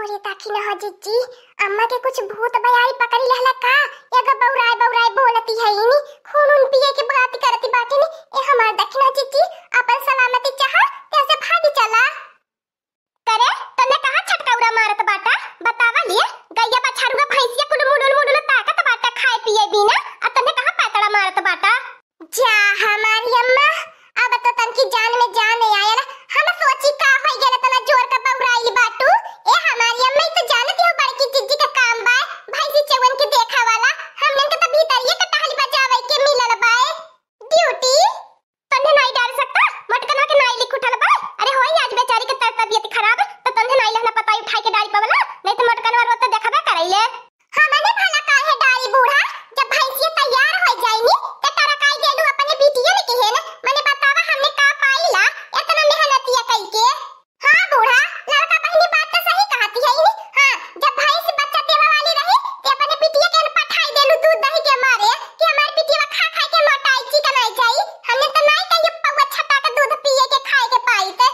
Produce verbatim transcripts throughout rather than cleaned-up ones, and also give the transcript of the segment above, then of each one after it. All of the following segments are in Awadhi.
ए दखिनहा जिज्जी, अम्मा के कुछ भूत बयारी पकड़ी लेहला का? एगो बौराए बौराए बोलती है इनी, खून उन पिए के बात करती बाटी नी। ए हमार दखिनहा जिज्जी, अपन सलामती चाहा, तेसे भागी चला। करे, तन्ने कहाँ छटकौरा मारत बाटा? बतावा लिए, गैया बछरुआ भैंसिया कुल मुलुल मुलुल ताकत बाटा खाए पिए बिना, आ तन्ने कहाँ पैतड़ा मारत बाटा? जा हमारी अम्मा, अब तो तनकी जान में जान आयल। हम सोची का होई गेल, इतना जोर का बौराइल बाटू। ए हमारी अम्मा, ई तो जानती हो बड़की जिज्जी का काम बाय, भैंसी चौवन के देखा वाला। हमनन के तो भीतरिये का टहल बजावे के मिलल बाय ड्यूटी। तन्ने नाई डाल सकता, मोटकनवा के नाई लिख उठल बाय। अरे होई आज बेचारी के तर तबियत खराब, तो तन्ने नाई लहना पताई उठाई के डाल पवला, नहीं तो मोटकनवा रोते देखबे करैले। हमने भला काहे डारी बूढ़ा, जब भैंसिया तैयार हो जाइनी, त टरकाई देलू अपने बिटियन के हेन, मने बतावा हमने का पाईला, इतना मेहनतिया कई के। हाँ बूढ़ा, लड़का बहिनी बात तो सही कहती है नी। हाँ, जब भैंस बच्चा देवे वाली रही, ते अपने बिटिया के हेन पठाई देलू दूध दही के मारे, कि हमार बिटिया खा खा के मोटाई चिकनाई जाई। हमने तो नाई कहियो पौवा छटा के दूध पिए के खाए के पाई ते।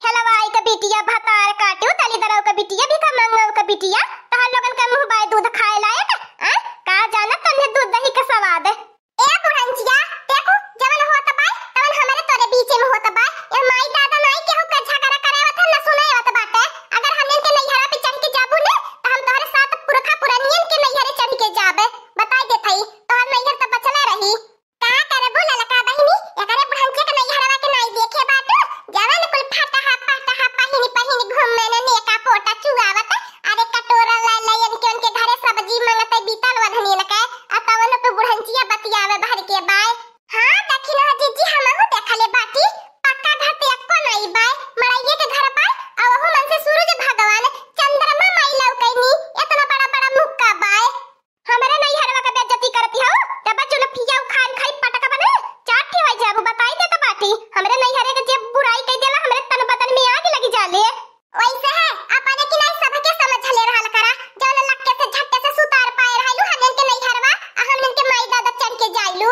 हेलवाई का बिटिया, भतार काट्यो, दलिदरव का बिटिया, भिखमंगव का बिटिया, तोहर लोगन का मुँह बाय दूध खाए लायक, आ? का जानत तन्ने दूध दही का स्वाद। ए बुढ़ंचिया, देखू, जवन होत बाय, तवन हमरे तोरे बीचे में होत बाय। ए माई दादा नाई केहू का झगड़ा करावत है, न सुनावत बाटे। अगर हमन के नैहरा पे चढ़ के जाबू ने, त हम तोहरे सात पुरखा पुरनियन के नैहरे चढ़ के जाबे। बताई देत हई, तोहर नैहर त बचले रही। का करबू ललका बहिनी, एकरे बुढ़ंचे के नैहरवा के नाई देखे बाटू, जवन कुल फटहा पटहा पहिनी पहिनी घूमे ने नेका पोटा चुआवत, अरे कटोरा ला ले इनके उनके घरे सब्जी मंगते बीतल वधनी लके, आ तवन पे बुढ़ंचिया बतियावे भर के बाय। हाँ, दखिनहा जिज्जी हमहू देखले बाटी, पक्का घर ते एको नाई बाय, मड़ैये के घर बाय, आ ओहू मन से सूरज भगवान, चंद्रमा माई लौकैनी, इतना बड़ा बड़ा मुक्का बाय। हमरे नैहरवा के बेइज्जती करती हऊ, तब जुल्फिया उखाड़ खाई पटक बने, चार ठे हो जाबू, बताई देत बाटी। हमरे नैहरे के जे बुराई कई देला, हमरे तन बदन में आग लगी जाले। वैसे है, अपने की नाई सबके समझ ले रहल करा, जौन लक्के से झट्टे से सुतार पाए रहलू, हमन के नैहरवा, आ हमन के माई दादा चढ़ के जाइलू।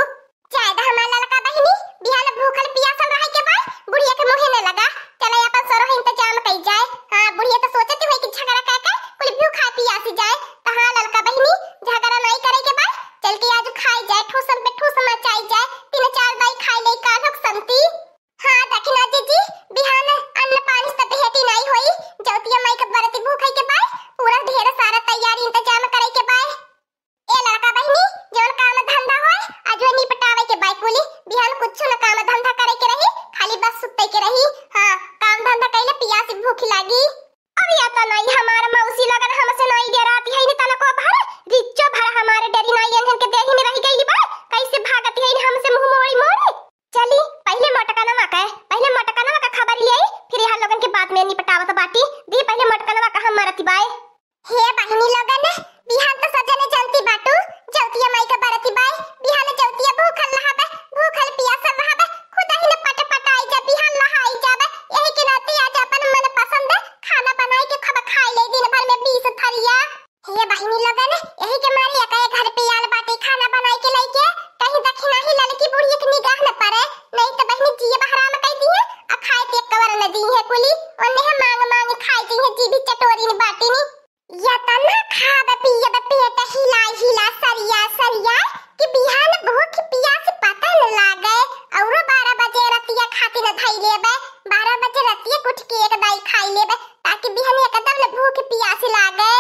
जाए द हमार ललका बहिनी, बिहान भूखल पियासल रहे के बाय, बुढ़िया के मुँहे न लगा। चले अपन सरो इंतजाम कई जाए। हाँ, बुढ़िया तो सोचती होई कि झगड़ा कर कर कुल भूखा पियासी जाए। त हाँ ललका बहिनी, झगड़ा नाई करे के बाय, चल के आज खाई जाए, ठूसम पे ठूस मचाई जाए, तीन चार दाई खाई ले काल्हक संती। हाँ दखिनहा जिज्जी, बिहान अन्न पानी सब भेटी नाई होई, जौतिया माई के बरती भूखे के बाय, पूरा ढेर सारा तैयारी इंतजाम करे के बाय। ए ललका बहिनी, जौन काम धंधा होय, आजुए निपटावे के बाय कुली। बिहान कुछु न काम धंधा करे के रही, खाली बस सुते के रही। हाँ, काम धंधा कइले पियासी भूख लागी। अब या त नाई हमार मौसी लगन हमसे नाई डेराती है, नी तनको भर, रिच्चो भर हमारे डेरी नाई, एनहन के देही में रह गइली बा, कैसे भागती है हमसे मुँह मोड़ी मोड़ी। चली, पहिले मोटकनवा के, पहिले मोटकनवा के खबर लियाई, फिर यहाँ लोगन के बाद में निपटावत बाटी। दी पहिले मोटकनवा का हम मरती बाय। हे बहिनी लोगन, बिहान तो सब जने जनती बाटू, जौतिया माई का बरती बाय, बिहान जौतिया भूखल रहबे, भूखल पियासल रहबे, खुद ही न पट पट आई जा, बिहान लहाई जाबे, यही के नाते आज अपन मन पसंद खाना बनाई के खूब खाई ले दिन भर में बीस थरिया। हे बहिनी लोगन, यही के मारे एका घर पे आल बाटे खाना बनाई के लइके, कहीं दखिनही ललकी बुढ़िया के निगाह न पड़े, नहीं तो बहिनी जियब हराम कई दिहे, आ खाए के कवर न दिहे कुली, ओन्ने हम मांग मांग खाए दिहे, जी भी चटोरी न बाटी नी। या तना खाब पियब पेट हिला हिला सरिया सरिया, कि बिहान भूख पियास पता न लागे, औरो बारह बजे रतिया खातिर न धई लेबे, बारह बजे रतिया उठ के एक दाई खाई लेबे, ताकि बिहान एकदम न भूख पियास लागे।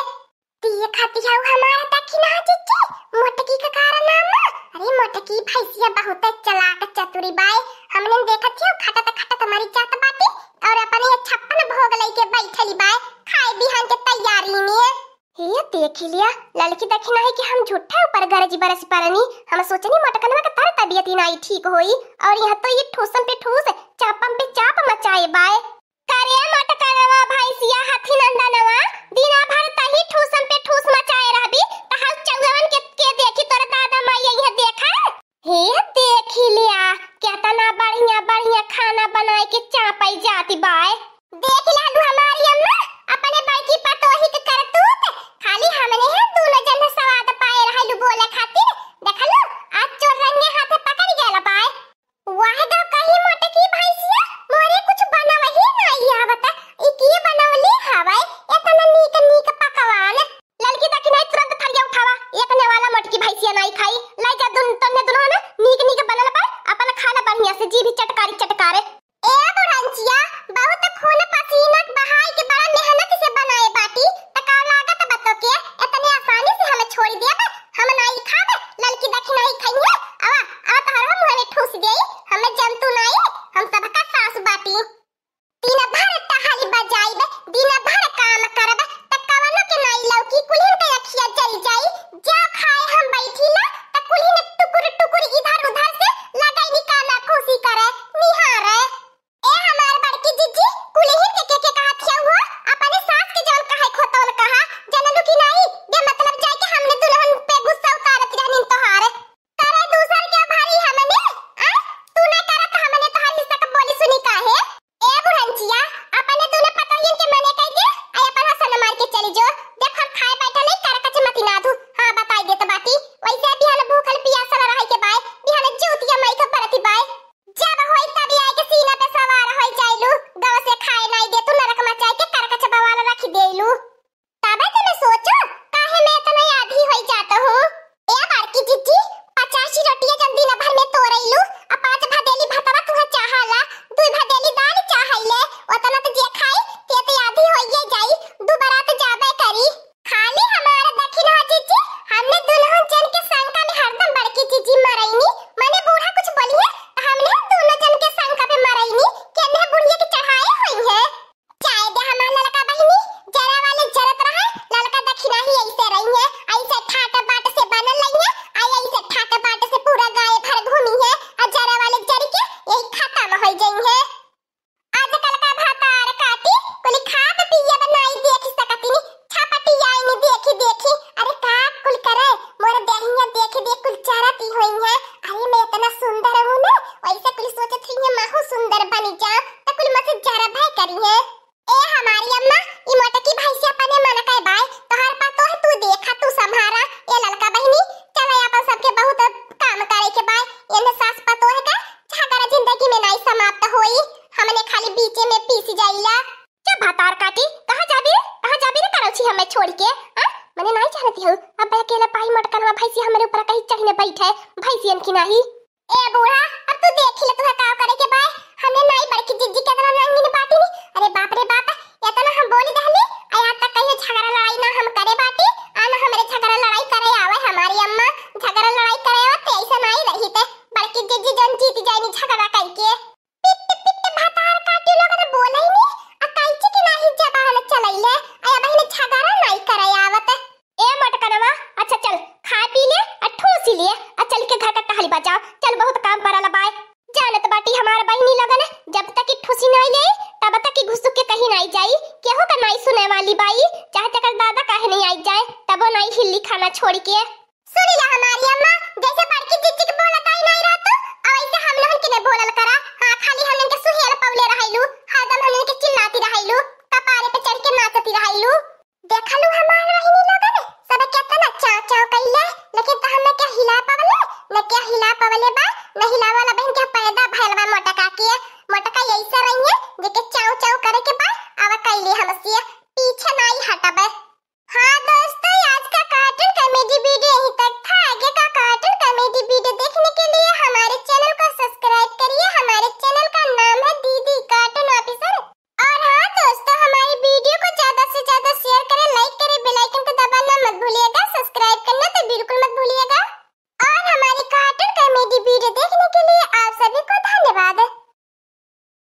ती खाती हऊ हमार दखिनहा जिज्जी, मोटकी का कारनामा। अरे मोटकी भैंसिया बहुत चालाक चतुरी बाय। हमने देखत हियो खटत खटत मरी जात बाटी और अपने छप्पन भोग लइके बैठली बाय, खाए बिहान के तैयारी में। हे देखी लिया, ललकी दखिनहा कि हम झूठे ऊपर गरज बरस परनी। हम सोचनी मोटकनवा के तर तबियत ही नाई ठीक होई और यहाँ तो ये ठूसम पे ठूस, चापम पे चाप मचाए बाय। करे मोटकनवा भैंसिया हथी नंदनवा, दिना भर तही ठूसम पे ठूस मचाए रहबी, त हऊ चौवन के, के देखी तोर दादा माई यह देखा। हे देखी लिया, केतना बढ़िया बढ़िया खाना बनाए के चापई जाती बाय। देख लालू हमारी अम्मा, अपने बड़की पतोही के करतूत, खाली हमने है दूनो जन स्वाद पाए रहलू बोले खातिर, देखलू, आज चोर रंगे हाथे पकड़ गेल बाय। वाह गा कही मोटकी भैंसिया, मोरे कुछ बनवही नाई आवत। ई की बनवली छोड़ के, हाँ? मने नाहीं जानती हूँ, अब अकेला पाई मोटकनवा भैंसी हमरे ऊपर कहीं चढ़ी न बैठे, भैंसियन की नाहीं। ए बूढ़ा, अब तू देखी ले, तुहे का करे के बाय? हमें नाई बड़की जिज्जी के इतना नांगिन बाटी नी। अरे बाप रे बाप, इतना हम बोली दहली, आ आज तक कहियो झगड़ा लड़ाई ना हम करे बाटी, आ ना हमरे झगड़ा लड़ाई करे आवे हमारी अम्मा। झगड़ा लड़ाई करे आवे ते ऐसा नाई रही ते, बड़की जिज्जी जौन जीत जाए नी झगड़ा करके। पिट पिट भतार काटी लोग ने बोले ही नी, आ कैची की नाहीं जबान चलैले, आ अब इन्हें झगड़ा नाई करे आवत। ए मोटकनवा, अच्छा चल, खा पी ले, आ ठूसी ले, आ चल के घर का टहली बजाओ। चल, बहुत काम पड़ल बाय। जानत बाटी हमार बहिनी लगन, जब तक की ठूसी नाई ले, तब तक की घुसुक के कहीं नाई जाई। केहू का नाई सुने वाली बाई, चाहे तेकर दादा काहे नाई आई जाए, तबो नाई हिल्ली खाना छोड़ के। सुनी ला हमारी अम्मा, जैसे बड़की जिज्जी के बोलत आई नाई रहतू, आ वैसे हम लोगन के ने बोलल करा। हाँ, खाली हम लोगन के सुहेल पवले रहैलू, हरदम हम लोगन के चिल्लाती रहैलू, कपारे पे चढ़ के नाचती रहैलू। देखलू हमार बहिनी लोगन, सब केतना चाव चाव कइले, लेकिन त हमें के हिला पवले, न के हिला पवले बा, न हिलावे वाला बहिन के पैदा भइल बा मोटका के। मोटका यही से रहिए, जेके चाव चाव करे के बा, आवा कइले हमसे, पीछे नाई हटबे। हाँ दोस्तों, आज का cartoon comedy video यहीं तक था। आगे का cartoon comedy video देखने के लिए हमारे channel को subscribe करिए। हमारे channel का नाम है दीदी Cartoon Officer। और हाँ दोस्तों, हमारी video को ज्यादा से ज्यादा share करें, like करें, bell icon को दबाना मत भूलिएगा, subscribe करना तो बिल्कुल मत भूलिएगा।